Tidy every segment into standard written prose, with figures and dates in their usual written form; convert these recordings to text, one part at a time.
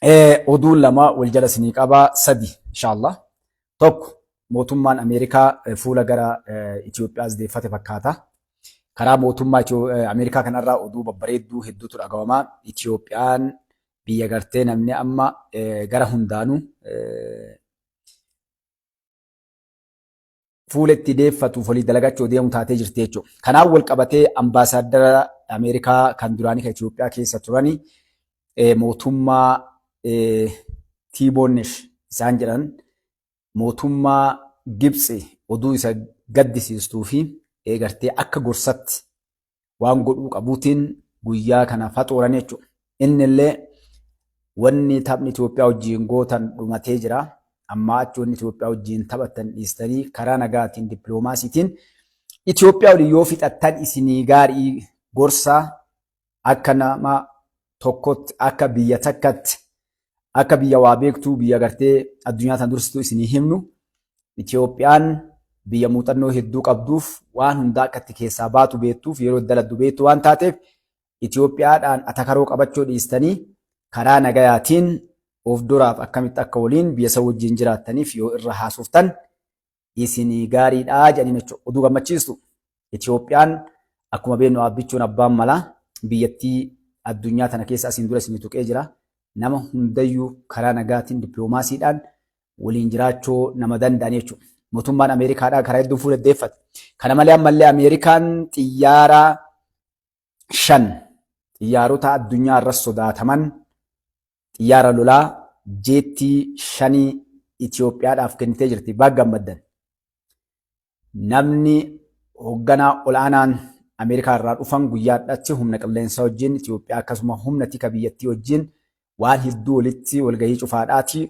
Oduun lama wal jala isinii qaba sadi inshaallah. Tokko mootummaan Ameerikaa fuula gara Itoophiyaas deeffate fakkaata. Karaa mootummaa Ameerikaa kanarraa oduu babbareedduu hedduutu dhaga'ama. Itoophiyaan biyya gartee namni amma gara hundaanuu fuula itti deeffatuuf walii dalagachuu deemu taatee jirti jechuudha. Kanaan wal qabatee ambaasaaddara Ameerikaa kan duraanii kan Itoophiyaa keessa turani mootummaa Tiiboonnesh isaan jedhan mootummaa Gibtsi oduu isa gaddisiistuu fi gartee akka gorsatti waan godhuu qabuutiin guyyaa kana faxooran jechuudha. Inni illee wanni taphni Itoophiyaa wajjin gootan dhumatee jira. Ammaa achi wanni Itoophiyaa wajjin taphattan dhiistanii karaa nagaatiin dippiloomaasiitiin Itoophiyaa waliin yoo fixattan isinii gaarii gorsa akka nama tokkotti akka biyya takkatti akka biyya waa beektuu biyya gartee addunyaa tan dursituu isinii himnu Itoophiyaan biyya muuxannoo hedduu qabduuf waan hundaa akka itti keessaa baatu beektuuf yeroo daladdu beektu waan taateef Itoophiyaadhaan atakaroo qabachuu dhiistanii karaa nagayaatiin of duraaf akkamitti akka waliin biyya san wajjin jiraattaniif yoo irra haasoftan isinii gaariidha jedhanii jechuudha. Oduu gammachiistu Itoophiyaan akkuma beeknu Abbichuun abbaan malaa biyyattii addunyaa tana keessa asiin dura isinii tuqee jira. Nama hundayyuu karaa nagaatiin dippiloomaasiidhaan waliin jiraachuu nama danda'an jechuudha. Mootummaan Ameerikaadhaa karaa hedduun fuula deeffate. Kana malee ammallee Ameerikaan xiyyaara 5 xiyyaarota addunyaa irra sodaataman xiyyaara lolaa jeettii shanii Itoophiyaadhaaf kennitee jirti. Baga gammaddan. Namni hoogganaa ol'aanaan Ameerikaa irraa dhufan guyyaa har'aatti humna qilleensaa wajjin Itoophiyaa akkasuma humna tika biyyattii wajjin waan hedduu walitti walgahii cufaadhaati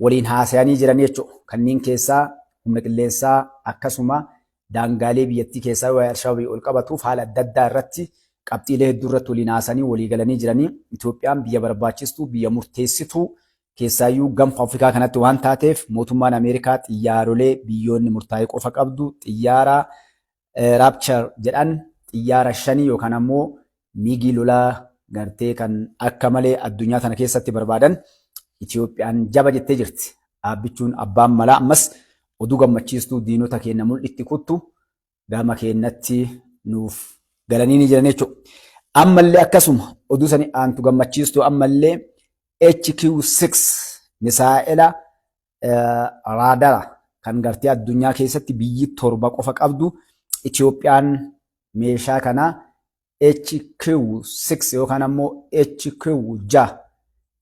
waliin haasayanii jiran jechuudha. Kanneen keessaa humna qilleensaa akkasuma daangaalee biyyattii keessaa waa'ee Alshababii ol qabatuuf haala adda addaa irratti qabxiilee hedduu irratti waliin haasanii walii galanii jiranii Itoophiyaan biyya barbaachistuu biyya murteessituu keessaayyuu gaanfa Afrikaa kanatti waan taateef mootummaan Ameerikaa xiyyaarolee biyyoonni murtaa'e qofa qabdu xiyyaara Raapchar jedhan xiyyaara shanii yookaan ammoo miigii lolaa gartee kan akka malee addunyaa tana keessatti barbaadan Itoophiyaan jaba jettee jirti. Dhaabbichuun abbaan malaa ammas oduu gammachiistuu diinota keenya mul'itti kuttu gama keenyatti nuuf galanii ni jiran jechuudha. Ammallee akkasuma oduu sani aantu gammachiistuu ammallee HQ6 misaa'ela raadara kan gartee addunyaa keessatti biyyi 7 qofa qabdu Itoophiyaan meeshaa kana HQ6 yookaan ammoo HQ6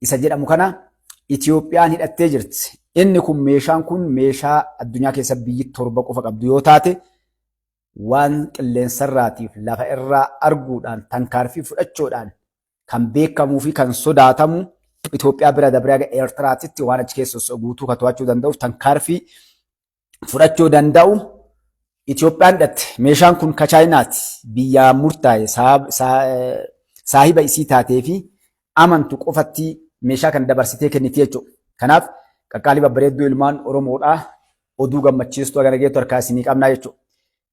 isa jedhamu kana Itoophiyaan hidhattee jirti. Inni kun meeshaan kun meeshaa addunyaa keessa biyyi 7 qofa qabdu yoo taate waan qilleensarraatiif lafa irraa arguudhaan tankaarfii fudhachuudhaan kan beekamuu fi kan sodaatamu Itoophiyaa bira dabree haga Eertiraatitti waan achi keessa socho'u guutuu kan to'achuu danda'uuf tankaarfii fudhachuu danda'u Itoophiyaan hidhatte. Meeshaan kun ka Chaayinaati. Biyyaa murtaa'e saahiba isii taatee fi amantu qofatti meeshaa kana dabarsitee kenniti jechuudha. Kanaaf qaqqaalii babbareedduu ilmaan Oromoodhaa oduu gammachiistuu hagana geettu harkaa isinii qabnaa jechuudha.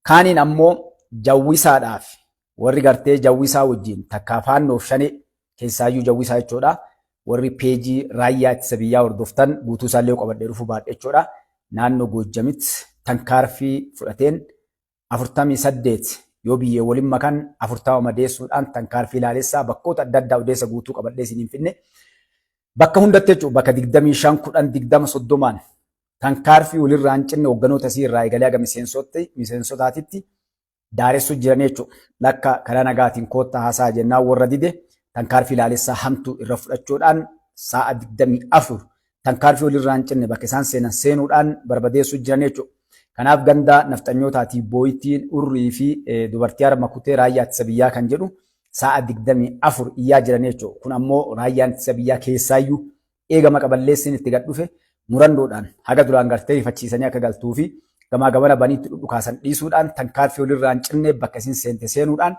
Kaaniin ammoo jawwisaadhaaf warri gartee jawwisaa wajjin takkaa faannoof shanee keessaayyuu jawwisaa jechuudha. Warri peejii raayyaa ittisa biyyaa hordoftan guutuu isaallee qabadhee dhufuu baadhe jechuudha. Naannoo Goojjamitti tankaarfii fudhateen 48 yoo biyyee waliin makan 40 madeessuudhaan tankaarfii laalessaa bakkoota adda addaa odeessa guutuu qabadhee isiniin finne. Bakka hundatti jechuudha bakka 25, 10, 20, 30n tankaarfii walirraa hin cinne hoogganoota isii irraa eegalee haga miseensotaatitti daaressuu jiran jechuudha. Lakka karaa nagaatiin koottaa haasaa jennaan warra dide tankaarfii laalessaa hamtuu irra fudhachuudhaan sa'a 24 tankaarfii walirraa hin cinne bakka isaan seenan seenuudhaan barbadeessuu jiran jechuudha. Kanaaf ganda nafxanyootaatii booyittiin urrii fi dubartii harma kutee raayyaa ittisa biyyaa kan jedhu sa'a 24 iyyaa jiran jechuudha. Kun ammoo raayyaan ittisa biyyaa keessaayyuu eega maqa balleessiin itti gad dhufe murannoodhaan haga duraan gartee rifachiisanii akka galtuu fi gamaa gamana baniitti dhudhukaasan dhiisuudhaan tankaarfii walirraa hin cinne bakka isin seente seenuudhaan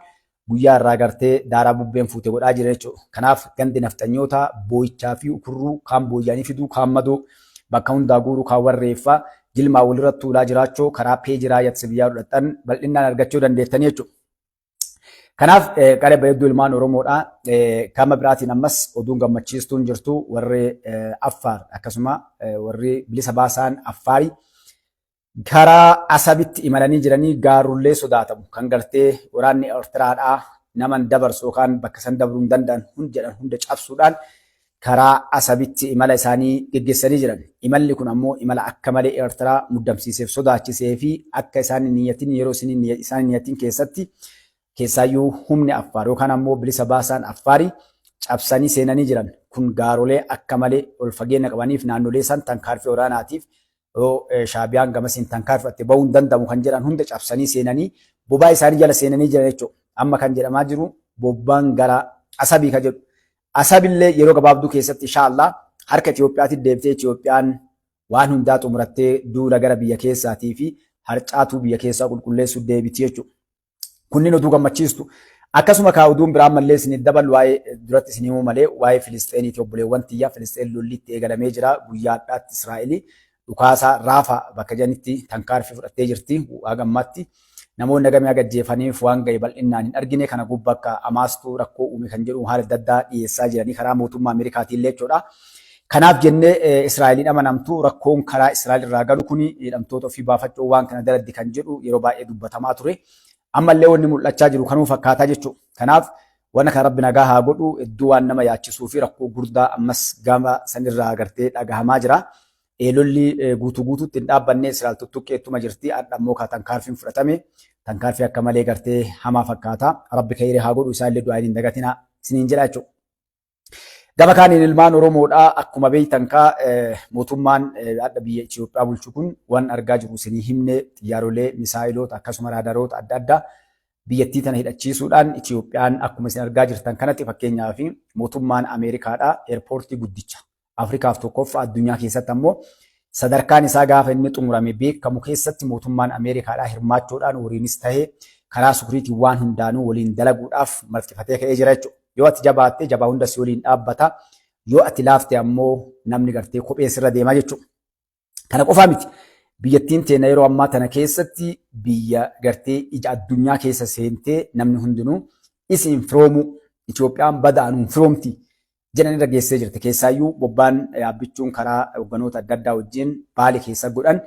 guyyaa irraa gartee daaraa bubbeen fuute godhaa jira jechuudha. Kanaaf gandi nafxanyoota boo'ichaa fi ukurruu kaan booyyanii fiduu kaan madoo bakka hundaa guuruu kaan warreeffaa jilmaa walirra tuulaa jiraachuu karaa peejii raayyaa ittisa biyyaa dhudhattan bal'innaan argachuu dandeettanii jechuudha. Kanaaf qaree bareedduu ilmaan Oromoodha. Kama biraatiin ammas oduun gammachiistuun jirtu warri Affaar akkasuma warri bilisa baasaan Affaari karaa Asabitti imalanii jiranii gaarullee sodaatamu kan gartee waraanni Eertiraadhaa naman dabarsu yookaan bakka san dabruu hin danda'an hundi jedhan hunda cabsuudhaan karaa Asabitti imala isaanii geggeessanii jiran. Imalli kun ammoo imala akka malee Eertiraa muddamsiiseef sodaachisee fi akka isaan hin niyyatin yeroo isaan hin niyyatin keessatti keessaayyuu humni Affaar yookaan ammoo bilisa baasaan Affaari cabsanii seenanii jiran. Kun gaarolee akka malee ol fageenya qabaniif naannolee san tankaarfii waraanaatiif yoo Shaabiyaan gamasiin tankaarfatte bahuu hin danda'amu kan jedhan hunda cabsanii seenanii bobaa isaanii jala seenanii jiran jechuudha. Amma kan jedhamaa jiru bobbaan gara Asabii kan jedhu. Asabillee yeroo gabaabduu keessatti inshaallah harka Itoophiyaatti deebitee Itoophiyaan waan hundaa xumurattee duula gara biyya keessaatii fi harcaatuu biyya keessaa qulqulleessuu deebiti jechuudha. Kunniin oduu gammachiistu. Akkasuma kaa oduun biraa ammallee isiniif dabalu waa'ee duratti isin himuu malee waa'ee Filisxeeniiti obboleewwan tiyya. Filisxeen lolli itti eegalamee jira. Guyyaa har'aatti Israa'eli dhukaasa Raafa bakka jedhanitti tankaarfii fudhattee jirti. Haga ammaatti namoonni hagamii haga ajjeefaniif waan ga'e bal'innaan hin argine. Kana gubbaa akka Hamaastuu rakkoo uume kan jedhu haala adda addaa dhiyeessaa jiranii karaa mootummaa Ameerikaatiin illee jechuudha. Kanaaf jennee Israa'eliin amanamtu rakkoon karaa Israa'el irraa galu kuni hidhamtoota ofii baafachuu waan kana daladdi kan jedhu yeroo baay'ee dubbatamaa ture. Ammallee wanni mul'achaa jiru kanuma fakkaataa jechuudha. Kanaaf wanna kana Rabbi nagaa haa godhu, hedduu waan nama yaachisuu fi rakkoo guddaa ammas gama sanirraa gartee dhagahamaa jira. Lolli guutuu guutuutti hin dhaabbanne, Israa'el tuttuqqeettuma jirti. Har'a immoo kaa tankaarfiin fudhatame tankaarfii akka malee gartee hamaa fakkaata. Rabbi khayree haa godhu, isaan illee du'aa hin dagatinaa isiniin jedha jechuudha. Gama kaaniin ilmaan Oromoodhaa akkuma beektan kaa mootummaan hadha biyya Itoophiyaa bulchu kun waan argaa jiru isinii himne, xiyyaarolee, misaayiloota akkasuma raadaroota adda addaa biyyattii tana hidhachiisuudhaan Itoophiyaan akkuma isin argaa jirtan kanatti, fakkeenyaaf mootummaan Ameerikaadhaa eerpoortii guddicha Afrikaaf tokkoffaa, addunyaa keessatti ammoo sadarkaan isaa gaafa inni xumurame beekamu keessatti mootummaan Ameerikaadhaa hirmaachuudhaan horiinis tahee karaa sukuriitiin waan hundaanuu waliin dalaguudhaaf marxifatee ka'ee jira jechuudha. Yoo ati jabaatte jabaa hunda si waliin dhaabbata. Yoo ati laafte ammoo namni gartee kophee sirra deema jechuudha. Kana qofaa miti. Biyyattiin teenya yeroo ammaa tana keessatti biyya gartee ija addunyaa keessa seentee namni hundinuu isin firoomuu, Itoophiyaan badaanuun firoomti jedhan irra geessee jirti. Keessaayyuu bobbaan yaabbichuun karaa hogganoota adda addaa wajjin Baale keessa godhan,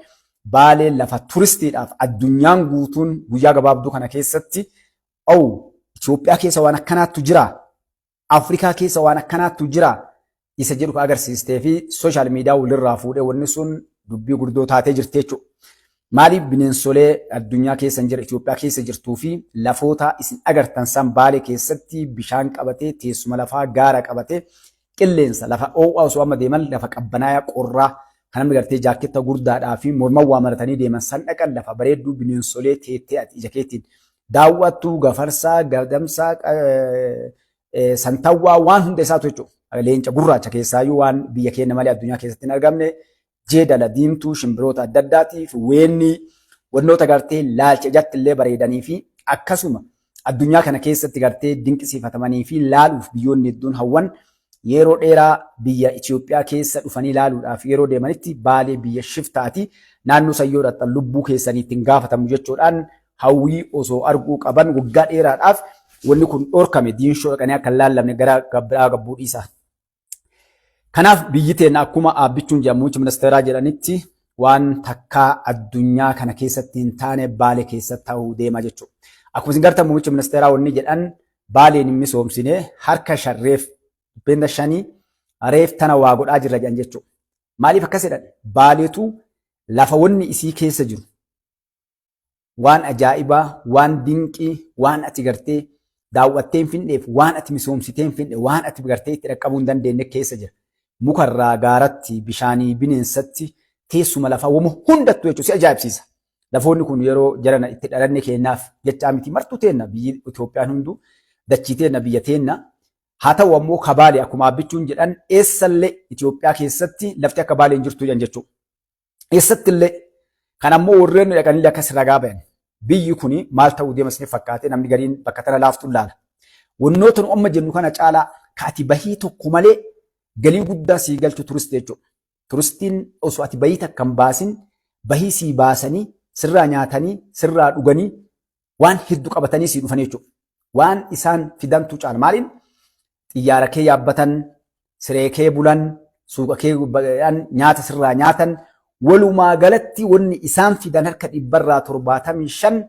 Baalee lafa turistiidhaaf addunyaan guutuun guyyaa gabaabduu kana keessatti "Ow, Itoophiyaa keessa waan akkanaattu jira, Afrikaa keessa waan akkanaattu jira" isa jedhu kan agarsiistee fi social media walirraa fuudhee wanni sun dubbii gurgurdoo taatee jirti jechuudha. Maaliif bineensolee addunyaa keessa hin jirre Itoophiyaa keessa jirtuu fi lafoota isin agartan san Baalee keessatti bishaan qabatee, teessuma lafaa gaara qabatee, qilleensa lafa oowwaa osoo amma deeman lafa qabbanaaya qorraa kan namni gartee jaakketta gurdaadhaa fi morman waa maratanii deeman san dhaqan, lafa bareedduu bineensolee teettee ati ija keetiin daawwattu, gafarsaa, gadamsaa, santawwaa, waan hunda isaatu jechuudha. Leenca gurraacha keessaayyuu waan biyya keenya malee addunyaa keessatti hin argamne, jeedala diimtuu, shimbiroota adda addaatiif, weennii, wannoota gartee laalcha ijatti illee bareedanii fi akkasuma addunyaa kana keessatti gartee dinqisiifatamanii fi laaluuf biyyoonni hedduun hawwan yeroo dheeraa biyya Itoophiyaa keessa dhufanii laaluudhaaf yeroo deemanitti Baalee biyya shiftaati, naannoo san yoo dhaqxan lubbuu keessanii ittiin gaafatamu jechuudhaan hawwii osoo arguu qaban waggaa dheeraadhaaf wanni kun dhorkame, Diinshoo dhaqanii akka hin laallamne gara biraa gabbuu dhiisa. Kanaaf biyyi teenya akkuma Aabbichuun jedhamu muummichi ministeeraa jedhanitti waan takkaa addunyaa kana keessatti hin taane Baalee keessatti ta'uu deema jechuudha. Akkuma isin gartan muummichi ministeeraa wanni jedhan Baaleen hin misoomsine, harka 5 reef 5% reef tana waa godhaa jirra jedhan jechuudha. Maaliif akkas jedhan? Baaleetu lafa wanni isii keessa jiru waan ajaa'ibaa, waan dinqii, waan ati gartee daawwattee hin finneef, waan ati misoomsitee hin finne, waan ati gartee itti dhaqqabuu hin dandeenye keessa jira. Mukarraa gaaratti, bishaanii bineensatti, teessuma lafaa wama hundattuu jechuudha si ajaa'ibsiisa. Lafoonni kun yeroo jarana itti dhalanne keenyaaf jechaa miti, martuu teenna, biyyi Itoophiyaan hunduu dachii teenna, biyya teenna. Haa ta'u ammoo ka Baalee akkuma Abbichuun jedhan eessallee Itoophiyaa keessatti lafti akka Baalee hin jirtu jedhan jechuudha. Eessatti illee kan ammoo warreen dhaqanillee akkas ragaa bayan. Biyyi kuni maal ta'uu deema isiniif fakkaate? Namni gariin bakka tana laaftuun laala. Wannoota nu amma jennu kana caalaa ka ati bahii tokko malee galii guddaa sii galchu turistii jechuudha. Turistiin osoo ati bahii takka hin baasin bahii sii baasanii, sirraa nyaatanii, sirraa dhuganii, waan hedduu qabatanii sii dhufanii jechuudha. Waan isaan fidantu caala. Maaliin xiyyaara kee yaabbatan, siree kee bulan, suuqa kee nyaata sirraa nyaatan, walumaa galatti wanni isaan fidan harka 75%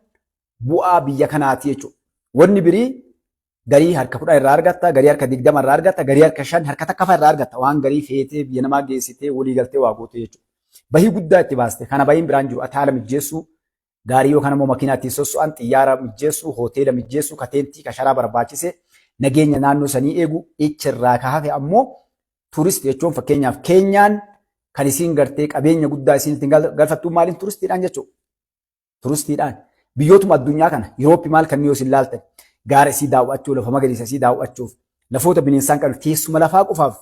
bu'aa biyya kanaati jechuudha. Wanni birii garii harka 10 irraa argatta, garii harka 20 irraa argatta, garii harka 5, harka 1 irraa argatta. Waan garii feetee biyya namaa geessitee walii galtee waa goote jechuudha. Bahii guddaa itti baaste. Kana bahiin biraan jiru ati haala mijjeessuu, gaarii yookaan immoo makiinaa ittiin sosso'an, xiyyaara mijjeessuu, hoteela mijjeessuu, kateentii, kasharaa barbaachise, nageenya naannoo sanii eegu, ichirraa ka hafe ammoo tuuristi jechuun fakkeenyaaf Keenyaan kan isiin gartee qabeenya guddaa isiin ittiin galfattu maaliin tuuristiidhaan jechuudha. Turistiidhaan. Biyyootuma addunyaa kana Yurooppii maal kan yoo isin laaltan gaara isii daawwachuu, lafa magariisa isii daawwachuuf, lafoota bineensaan qabu teessuma lafaa qofaaf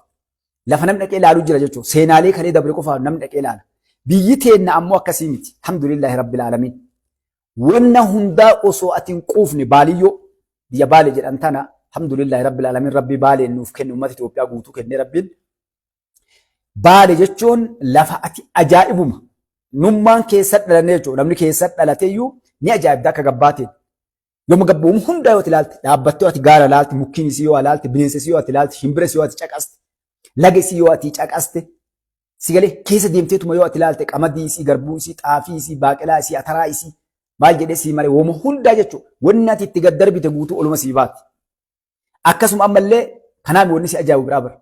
lafa namni dhaqee ilaaluu jira jechuudha. Seenaalee kalee dabre qofaaf namni dhaqee ilaala. Biyyi teenna ammoo akkasii miti. Alhamdulillaahi rabbil aalamiin. Wanna hundaa osoo ati hin quufne baaliyyoo biyya Baale jedhan tana alhamdulillaahi rabbil aalamiin rabbi Baaleen nuuf kenne uummata Itoophiyaa guutuu kenne rabbiin. Baale jechuun lafa ati ajaa'ibuma. Nummaan keessa dhalanne jechuudha. Namni keessa dhalateeyyuu ni ajaa'ibda akka gabbaatiin. Yooma gabbuun hundaa yoo ati ilaalte, dhaabbattee ati gaara ilaalte, mukkiin isii yoo ilaalte, bineensa isii yoo ati ilaalte, shimbira isii yoo ati caqaste, laga isii yoo ati caqaste, si galee keessa deemteetuma yoo ati ilaalte qamadii isii, garbuu isii, xaafii isii, baaqelaa isii, ataraa isii, maal jedhee sii malee wooma hundaa jechuudha. Wanni ati itti gad darbite guutuu oluma sii baati. Akkasuma ammallee kanaaf wanni si ajaa'ibu biraa bara.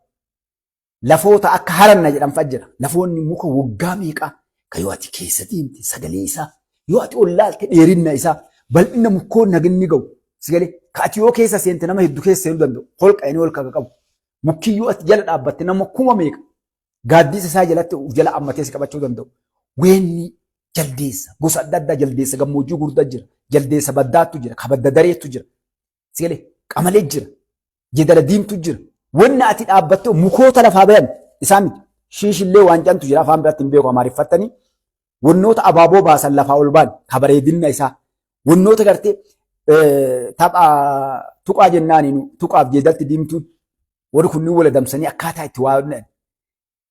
Lafoota akka haranna jedhan fa'a jira. Lafoonni muka waggaa meeqaa kan yoo ati keessa deemte sagalee isaa, yoo ati ol laalte dheerinna isaa, bal'ina mukkoon naginni ga'u. Sagalee ka ati yoo keessa seente nama hedduu keessa seenuu danda'u. Holqa inni holqa qabu. Mukki yoo ati jala dhaabbatte nama kuma meeqa gaaddisa isaa jalatti of jala ammatee si qabachuu danda'u. Weenni jaldeessa gosa adda addaa jaldeessa gammoojjii gurguddaa jira. Jaldeessa baddaattu jira. Kabadda dareettu jira. Sigale qamalee jira. Jedala diimtu jira. Wanni ati dhaabbatte mukoota lafaa bayan isaa miti. Shiishillee waan jedhantu jira afaan biraatti hin beeku amaariffattanii. Wannoota abaaboo baasan lafaa ol baan ka bareedinna isaa. Wannoota gartee tapha tuqaa jennaaniin tuqaaf jeedalti diimtuun warri kunniin wal adamsanii akkaataa itti waa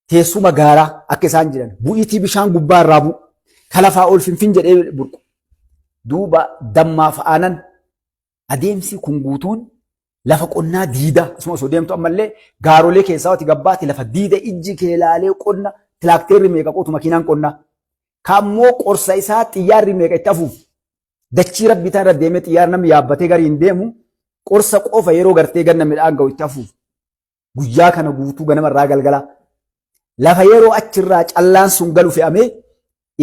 teessuma gaaraa akka isaan jedhan bu'iitii bishaan gubbaa irraa bu'u ka lafaa ol finfin jedhee burqu duuba dammaaf aanan adeemsi kun guutuun lafa qonnaa diida asuma osoo deemtu ammallee gaarolee keessaa ati gabbaati lafa diida ijji kee laalee qonna tilaakteerri meeqa qotu makiinaan qonnaa kaammoo qorsa isaa xiyyaarri meeqa itti afuuf dachii rabbii tan irra deemee xiyyaara namni yaabbatee garii hin deemu qorsa qofa yeroo gartee ganna midhaan ga'u itti afuuf guyyaa kana guutuu ganama irraa galgala lafa yeroo achirraa callaan sun galu fe'amee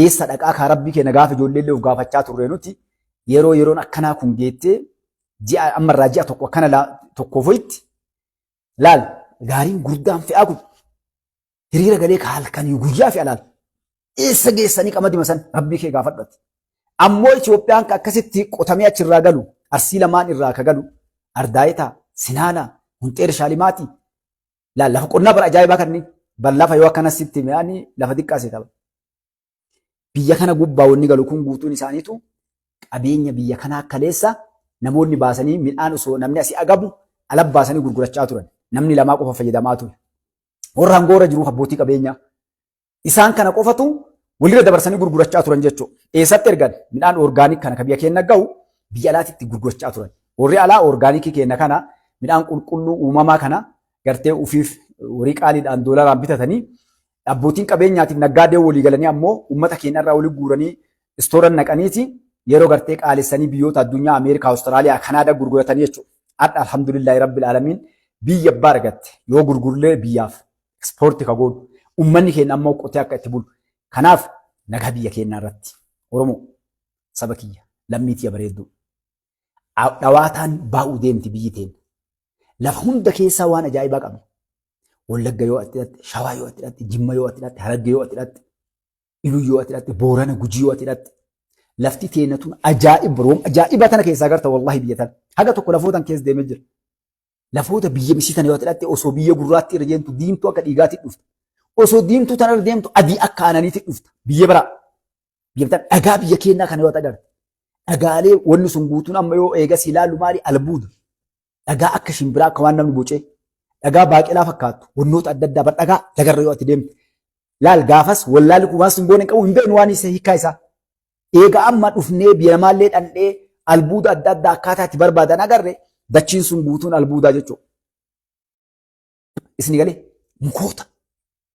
eessa dhaqaa kaa rabbii keenya gaafa ijoollee illee of gaafachaa turre nuti yeroo yeroon akkanaa kun geettee ji'a ammarraa ji'a tokko akkana tokkoof ho'itti laal gaariin guddaan fe'aa kun hiriira galee ka halkanii guyyaa fe'a laal eessa geessanii qamadima san rabbii kee gaafadhu ati. Ammoo Itoophiyaan ka akkasitti qotamee achirraa galu Arsii lamaan irraa ka galu Ardaayitaa, Sinaanaa, Hunxeer Shaalimaati. Laal lafa qonnaa bara ajaa'ibaa kanneen bar lafa yoo akkana sitti mi'aani lafa xiqqaa si qaba. Biyya kana gubbaa wanni galu kun guutuun isaaniitu qabeenya biyya kanaa kaleessa namoonni baasanii midhaan osoo namni asii agabu ala baasanii gurgurachaa turan. Namni lamaa qofa fayyadamaa ture. Warra hangoorra jiruuf abbootii qabeenyaa. Isaan kana qofatu walirra dabarsanii gurgurachaa turan jechuudha. Eessatti ergan midhaan orgaanik kana ka biyya keenya gahu biyya alaatitti gurgurachaa turan. Warri alaa orgaanikii keenya kana midhaan qulqulluu uumamaa kana gartee ufiif horii qaaliidhaan doolaraan bitatanii abbootiin qabeenyaatiif naggaadee walii galanii ammoo uummata keenya irraa walii guuranii istooran naqaniiti yeroo gartee qaalessanii biyyoota addunyaa Ameerikaa, Awustiraaliyaa, Kanaadaa gurguratanii jechuudha. Har'a alhamdulillaahi rabbil aalamiin biyya abbaa argatte yoo gurgurlee biyyaaf ekspoorti ka goonu uummanni keenya ammoo qotee akka itti bulu. Kanaaf nagaa biyya keenyaa irratti Oromoo saba kiyya lammii tiyya bareedduu dhawaataan baa'uu deemti biyyi teenya. Lafa hunda keessaa waan ajaa'ibaa qabna. Wallagga yoo ati hidhatte, Shawaa yoo ati hidhatte, Jimma yoo ati hidhatte, Harargee yoo ati hidhatte, Iluu yoo ati hidhatte, Boorana, Gujii yoo ati hidhatte. Lafti teenya tun ajaa'ib room ajaa'iba tana keessaa garta wallahi biyya tana. Haga tokko lafootan keessa deemee jira. Lafoota biyya misii tana yoo ati hidhatte osoo biyya gurraatti irra deemtu diimtuu akka dhiigaatti dhufta. Osoo diimtuu tana irra deemtu adii akka aananiitti dhufta. Biyya biraa. Biyya tana dhagaa biyya keenyaa kana yoo ati agarte. Dhagaalee wanni sun guutuun amma yoo eegas ilaallu maali albuuda. Dhagaa akka shimbiraa akka waan namni bocee. Dhagaa baaqelaa fakkaattu wannoota adda addaa bar dhagaa lagarra yoo ati deemte. Laal gaafas wallaalli kun waan sun goone hin qabu hin beeknu waan isa hiikkaa isaa. Eega amma dhufnee biyya namaallee dhandhee albuuda adda addaa akkaataa itti barbaadan agarre Dachiin sun guutuun albuudaa jechuudha. Isin galee mukoota.